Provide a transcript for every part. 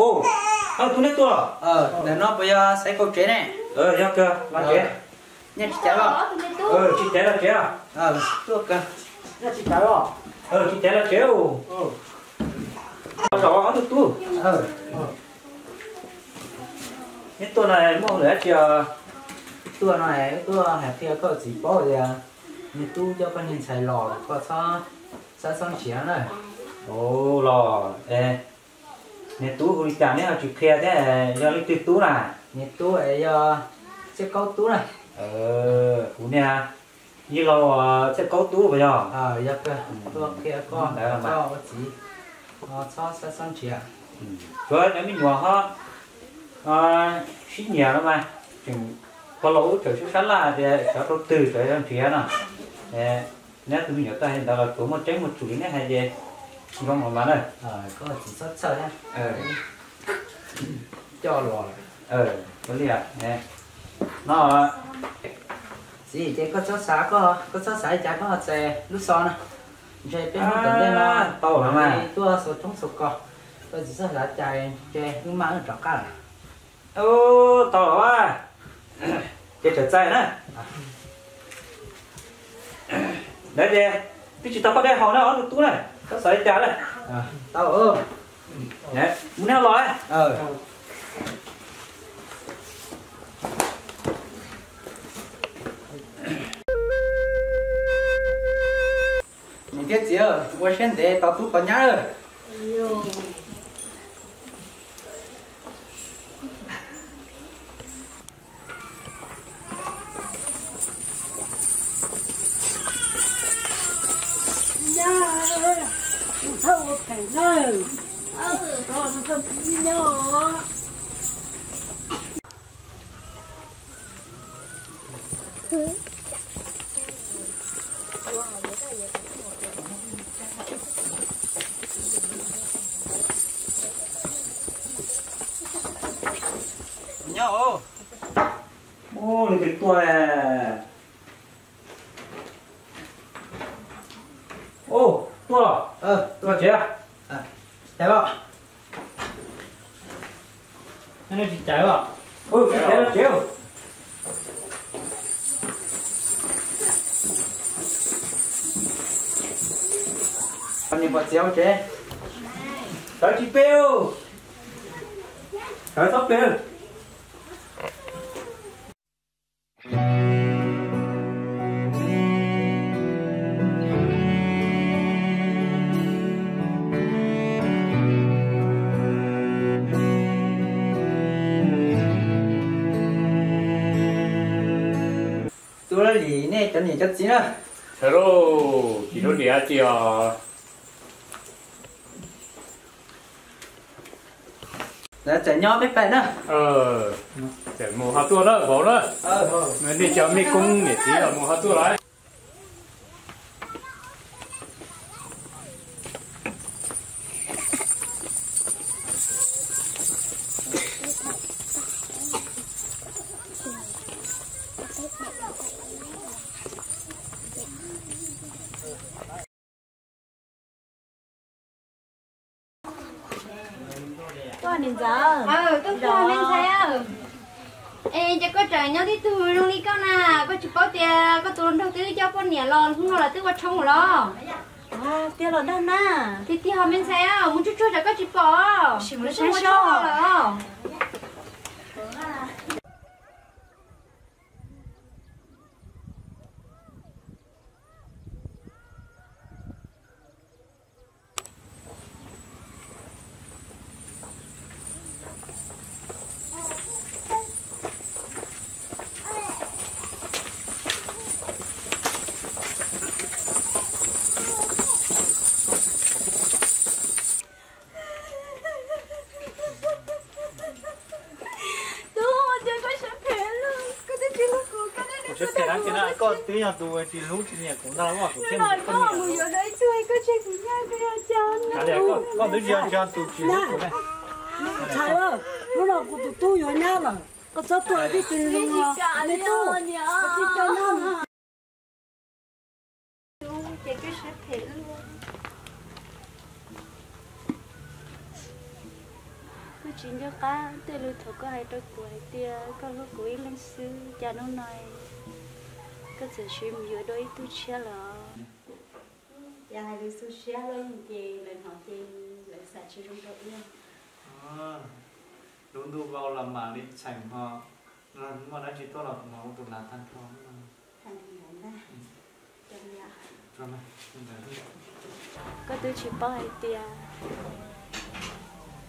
Ub, ob tug neb tuaj los? Ntawm no puas yog Xaiv Kaus tsev ne? Yog kawg, los tsev. Nyob tsis caiv los? Tsis caiv los tsev. Tuaj kawg. Nyob tsis caiv los? Tsis caiv los tsev. Los zaum ob tug tub. Neb tuaj no muaj hauj lwm dab tsi os? Tuaj no tuaj hais qhia koj txiv paub tias niag tub coj koj niag ntxhais los koj txhob xav xav nrhiav na. Ua los, niag tub hu li cas neb ho tsis qhia thiab, yog leej twg tub na? Niag tub yog Txhiaj Kaub tub na. Kuv niag yij laug Txhiaj Kaub tub puas yog? Yog kawg, tuaj qhia koj, koj ua txiv txhob xav xav nrhiav. Tsuav cov me nyuam ho sib nyiam no mas tseem pog laus ub tseem sab sab laj tias xyov rau twg tseem nrhiav no. Neb tus me nyuam tau hais ntawd los tsuav muaj tseeb muaj tsum li neb hais ces zoo los mas na. Koj txiv txhob txhawj, coj los. Ua li no, txiv ces koj txhob xav, koj txhob xav li cas koj ho txais lub xov no. Ntshe peb hnub tom ntej no tau los mas tuaj xuas tshoob xuas kos, koj txiv txhob xav cas ntshe lub maj wb rov qab lawm. Tau los, ces txawm txais na. Ntawd ces twb tsis tau koj dej haus na ob tug tub na, koj xav li cas na. Tau, mus neb los. Niam thiab txiv, ua siab ntev tos tub tos nyab lawm. Nyob os. Ub, leej twg tuaj? Ub, tuaj los? Tuaj tsev. Tsev los? Nej tsis caiv los? Tsis caiv los tsev. Niam pom txiv hauv tsev. Sawv tsis pe, sawv txhob pe. Tus laj lim nej cov niam cov txiv na. Sawv lauj, tsis lub lim dab tsi os. Txawm nyob peb pais na. Txawm mus ho tuaj na vauv na. Nej cov mej koob niam txiv los mus ho tuaj lawm. Koj niam ntxawm, koj me ntxhais, es ces koj tseem nyob tib tug zoo li koj na, koj tsis paub tias koj tus hluas nraug twb coj poj niam los hnub no lawv twb ua tshoob los? Tiag los dag na. Tiag tiag ho me ntxhais, mus tsuag tsuag tsam koj tsis pom. Sim mus saib saib lawm. Koj twb yog tus tsis hlub tsis nyiam kuv ntag los kuv thiaj mus yuav koj niam. Koj twb yog tus tsis hlub kuv ne. Ntxhais, hnub no kuv tus tub yuav nyab lawm, koj txhob tuaj tib tug zoo os me tub. Ces koj siab phem luaj. Koj Tsis nco qab tej lus thaum koj hais rau kuv hais tias koj hlub kuv ib leeg xwb, cas hnub no koj txawm siv mus yuav dua ib tug tshiab lawm. Cas hais lus xu siab luaj ces lawv hnov ces lawv xav tsis zoo rau wb. Lub ntuj vau los mam li txheem ho, muaj dab tsi tuaj los kuv mam ua tus lav tag nrho. Koj twb tsis paub hais tias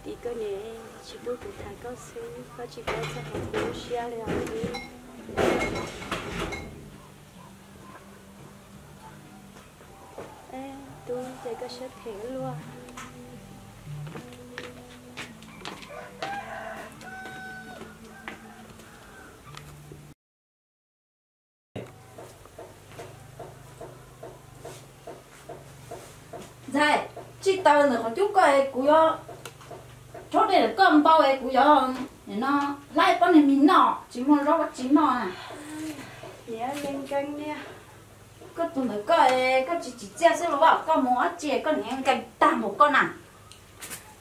tim koj niam tsis pub kuv tham koj xwb, koj tsis paub txog hauv kuv lub siab li os. Tub, ces koj siab phem luaj. Ntxhais, tsij taws ntawm qhov cub koj es kuv yuav rhaub dej ntawm koj npau es kuv yuav nim no hlais pob niag mis noj, tsis muaj zaub dab tsi noj na. Niam, yeej nkees niam. Koj tus ntawm koj es koj tsis tsim txiaj xwb los vaj, koj mus dab tsi koj niam nkees tag npaum koj na.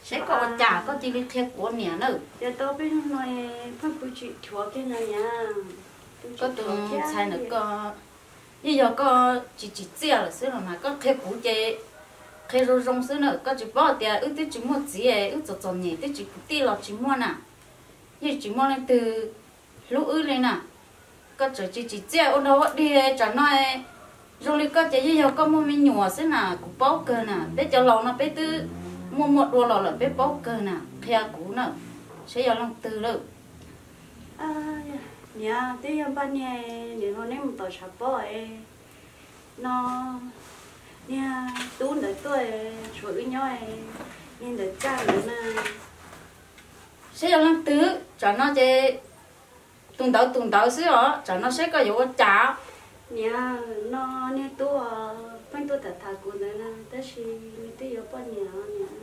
Saib koj ua cas koj cia li qhia kuv niam na. Ces tau peb hnub no pheej pw tsis dhuav kiag no niam. Koj tus ntxhais ntawm koj, yeej yog koj tsis tsim txiaj lawm xwb los mas koj qhia kuv ces qhia zoo zoo xwb na. Koj tsis paub tias wb twb tsis muaj txiv, wb txom txom nyem twb tsis kwv tij los tsis muaj na. Yeej tsis muaj leej twg hlub wb li na. Koj tseem tsis tsim txiaj ua nrog ua dig, tsam no zoo li koj ces yeej yog koj muaj me nyuam xwb na, kuv paub kawg na. Peb cov laus no peb twb muaj muaj dua los lawm peb paub kawg na, qhia kuv na, saib yog leej twg lawm. Niam, twb yog npaj niag nim no neb mus tom tshav pob no, niag tub ntawd tuaj tshuav wb nyob, niag ntawd kaj ntawd na. Saib yog leej twg, tsam no ces tus ntawd tus ntawd xwb os, tsam no saib koj yuav ua cas. Niam, no niag tub pheej tuaj tham tham kuv ntawd na, tab sis nws twb yuav poj niam niam.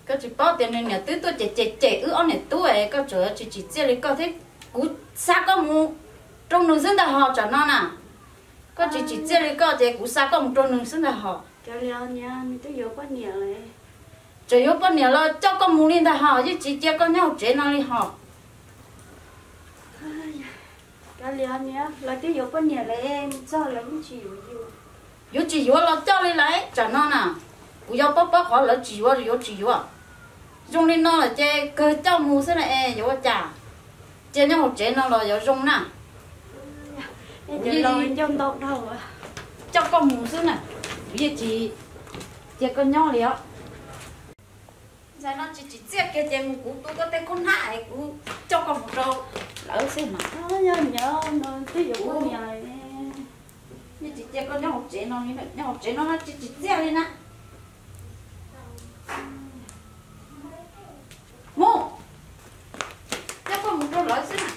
Koj tsis paub tias nws niam twb tuaj cem cem cem wb ob niam tub es koj tseem tsis tsim txiaj li koj thiab. Kuv xa koj mus rau nws xwb ntag hos, tsam no na. Koj tsis tsim txiaj li koj ces kuv xa koj mus rau nws xwb ntag hos. Tseem yuav poj niam los coj koj mus li ntag hos, yeej tsis cia koj nyob hauv tsev no li hos. Lawv twb yuav poj niam lawm, mus txog lawv yeej tsis yuav yus. Yuav tsis yuav los coj li lawm, tsam no na. Kuv yuav paub paub qhov lawv tsis yuav, yuav tsis yuav. Zoo li no lawm ces kawg coj mus xwb na es yuav ua cas. Cia nyob hauv tsev no los yuav zoo na. Coj koj mus xwb na, kuv yeej tsis cia koj nyob li os. Ntxhais no tsis tsim txiaj kiag ces mus kuv tu koj tej khaub hnab es kuv coj koj mus rau lawv xwb mas. Yeej tsis cia koj nyob hauv tsev no li, nyob hauv tsev no tsis tsim txiaj li na. Mus, coj koj mus rau lawv xwb na.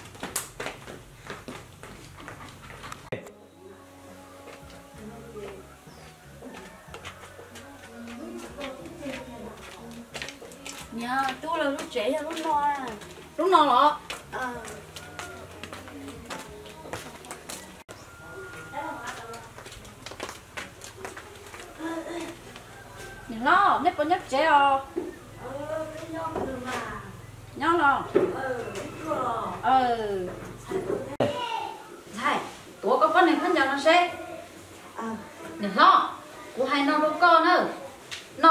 Niam, tub lawv lub tsev yog lub no. Lub no los? Niam hlob, nej puas nyob tsev os? Nyob los? Ntxhais, tuav koj pob niag khaub ncaws no seb. Niam hlob, kuv hais no rau koj na. No,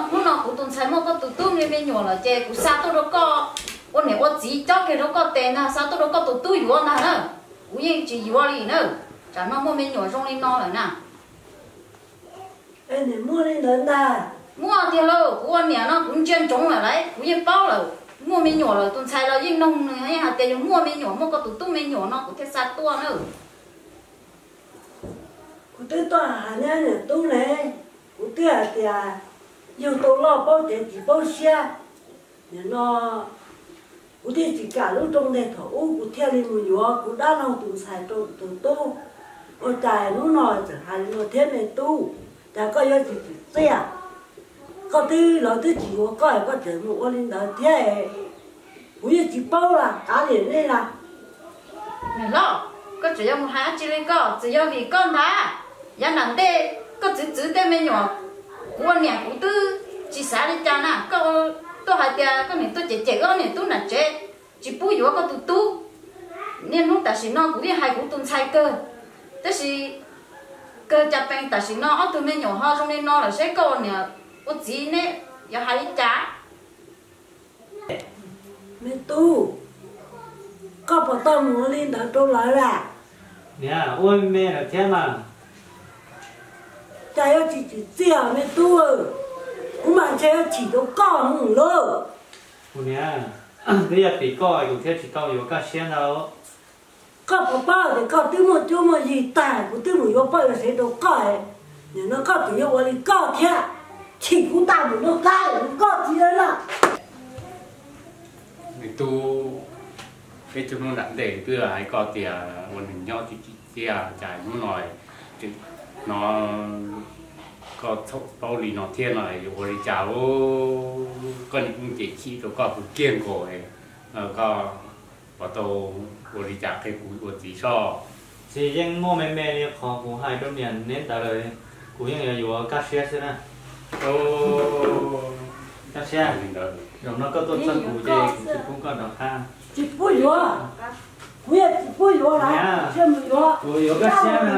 hnub no kuv tus ntxhais muaj koj tus tub me me nyuam lawm ces kuv xa tuaj rau koj ua niam ua txiv cob kiag rau koj tes ntag, xa tuaj rau koj tus tub yuav ntag na. Kuv yeej tsis yuav li na, tsam no muaj me nyuam zoo li no lawm na. Muaj tiag lauj, kuv ua niam no kuv ntsia ntsoov lawm lauj, kuv yeej paub lawm. Muaj me nyuam lawm, tus ntxhais los yeej noog nws yeej hais tias yog muaj me nyuam, muaj koj tus tub me nyuam no kuv thiaj xa tuaj na. Kuv twb tuaj hais neb niam tub ne, kuv twb hais tias yug tau loj paub tsev tsis paub siab. Nim no kuv thiaj tsis kam lub rooj ntej thaum ub, kuv thiaj li mus yuav kuv dab laug tus ntxhais rau tus tub. Ua cas hnub no tseem hais li no thiab me tub, cas koj yuav tsis tsim txiaj? Koj twb, lawv twb tsis yuav koj, koj tseem mus ua li ntawd thiab. Kuv yeej tsis paub las, kav liam nej las. Niam hlob, koj tseem yuav mus hais dab tsi li koj, txawm yog vim koj ntag. Yav nram ntej koj txwv txwv tej me nyuam, kuv ua niam kuv twb tsis xav li cas na, koj Koj hais tias koj niam tuaj cem cem wb ob niam tub nram tsev, tsis pub yuav koj tus tub. Niaj hnub tam sim no kuv yeej hais kuv tus ntxhais kawg, tab sis kawg cas pees tam sim no ob tug me nyuam ho zoo li no lawm, seb koj ua niam ua txiv neb yuav hais li cas? Me tub, koj puas tau mus ua li ntawd rau lawv lawm? Niam, ua me lawm thiab mas. Cas yuav tsis tsim txiaj me tub, kuv mas ntshe yuav chim rau koj mus lauj. Kuv niam, twb yog tim koj kuv thiaj tsis tau yuav Kaj Siab ntag. Koj puas paub tias koj twb muaj cuab muaj yig tag, kuv twb mus yuav poj yuav sev rau koj, nim no koj tseem yuav ua li koj thiab, chim kuv tag mus noj kab li koj txiv lawm na. Me tub, peb tug hnub nram ntej twb hais koj tias ua neeg nyob tsis tsim txiaj, cas hnub no hnov koj txhaum plaub li no thiab no yuav ua li cas lauj? Koj niam yeej cem chim rau koj kiag nkaus, koj puas tau ua li cas qhia kuv ua txiv soj? Txiv yeej muaj me me li qhov kuv hais rau niam neb ntawd lawm, kuv yeej yuav yuav Kaj Siab xwb na. Kaj Siab, zaum no koj tuaj txog kuv ces kuv tsis pub koj rov qab. Tsis pub yuav, kuv yeej tsis pub yuav lawm, tsis mus yuav. Kuv yuav Kaj Siab na.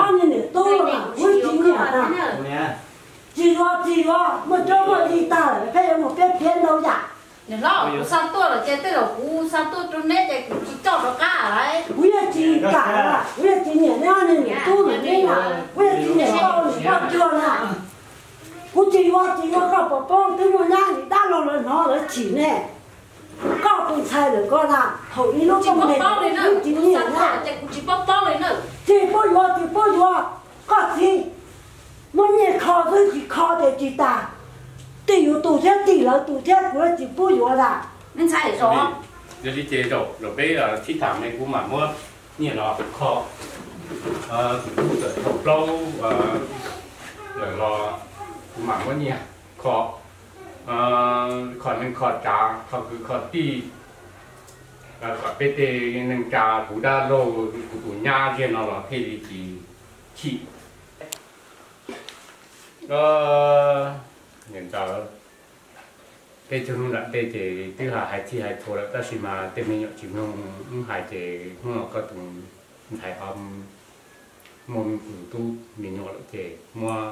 Ob niag niam tub los kuv tsis nyiam na. Tsis yuav tsis yuav, muaj cuab muaj yig tag lawm pheej yuav mus piav piav ntau yam. Niam hlob, kuv xa tuaj lawm ces tej zaum kuv xa tuaj rau neb ces kuv tsis coj rov qab lawm. Kuv yeej tsis kam lawm, kuv yeej tsis nyiam neb ob niag niam tub lawm, neb na, kuv yeej tsis nyiam koj niam koj cuag na. Kuv tsis yuav tsis yuav, koj puas paub twb muaj nyab li dab laug lawv hnov lawv chim ne. Koj tus ntxhais lawm koj na, thaum ib lub koj me tsis nyiam na. Tsis pub yuav tsis pub yuav, koj txiv muab nyiaj kho xwb tsis kho ces tsis tas. Tim yus tus thiab tim lawv tus thiab kuv tsis pub yuav lawm. Yog li ces zaum peb sib tham ne kuv mam muab nyiaj no kho, tus tub txawm thaum plaub lawm los kuv mam muab nyiaj kho, kho neej kho tsav kho kwv kho tij, kom peb tej neej tsa kuv dab laug kuv tus nyab ziag no los thiaj li tsis chim. Niam ntxawm, peb tug hnub nram ntej ces twb hais txhij hais txhua lawm tab sis mas tej me nyuam tsis mloog wb hais ces hnub no koj tus ntxhais ho muaj tus tub me nyuam lawm ces muab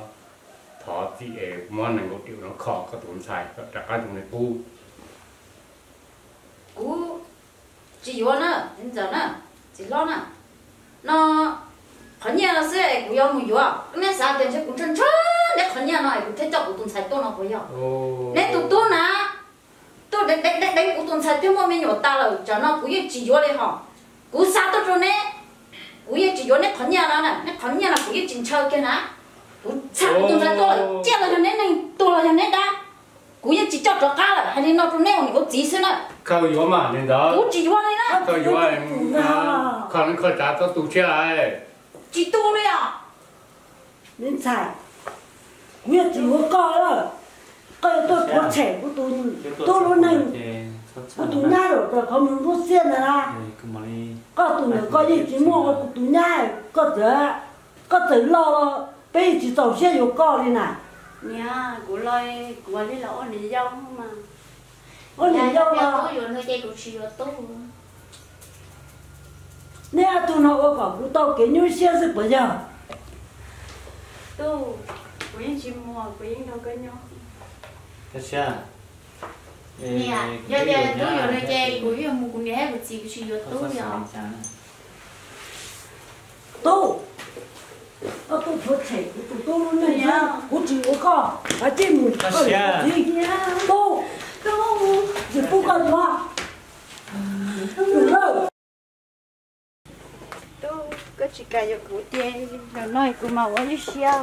thov txim es muab nees nkaum triệu no kho koj tus ntxhais kom rov qab zoo li qub. Kuv tsis yuav na, ntxawm na, txiv hlob na, no qhov nyiaj no xwb es kuv yuav mus yuav, neb xav tias ntshe kuv ntshaw ntshaw neb qhov nyiaj no es kuv thiaj coj kuv tus ntxhais tuaj no puas yog? Neb tus tub na tuaj deev deev deev kuv tus ntxhais twb muaj me nyuam tas lawm, tsam no kuv yeej tsis yuav li hos. Kuv xa tuaj rau neb, kuv yeej tsis yuav neb qhov nyiaj no na, neb qhov nyiaj no kuv yeej tsis ntshaw kiag na. Kuv txhaj kuv tus ntxhais tuaj lawm, ciaj los yog neb neeg, tuag los yog neb dab, kuv yeej tsis coj rov qab lawm, hais li no rau neb ua niam ua txiv xwb na. Koj yuav mas li ntawd. Kuv tsis yuav li na. Koj yuav, kho neej kho tsav txhob tu siab lawm. Tsis tu li os. Me ntxhais, kuv yeej tsis yuav koj lawm. Koj yuav tuaj rhuav tshem kuv tus tub lub neej, kuv tus nyab zaum rau qhov muag nruab xiab ntag na. Koj tus ntawd koj yeej tsis muaj ua kuv tus nyab, koj txawm, koj txawm los peb yeej tsis txaus siab yuav koj li na. Niam, kuv los kuv ua li los ua niam yau mas. Ua niam yau los tub yuav nws ces kuv tsis yuav tub. Neb ob tug no ua kom kuv tau kev nyuaj siab xwb puas yog? Tub, kuv yeej tsis muag, kuv yeej nrog koj nyob. Niam, yog tias tub yuav nws ces kuv yeej mus kuv niam thiab kuv txiv, kuv tsis yuav tub li os. Tub, koj tuaj rhuav tshem kuv tus tub lub neej, kuv tsis yuav koj, koj cia li mus. Tub, tsis pub koj yuav. Tub, koj tsis kam yuav kuv ces zaum no kuv mam ua ib siab.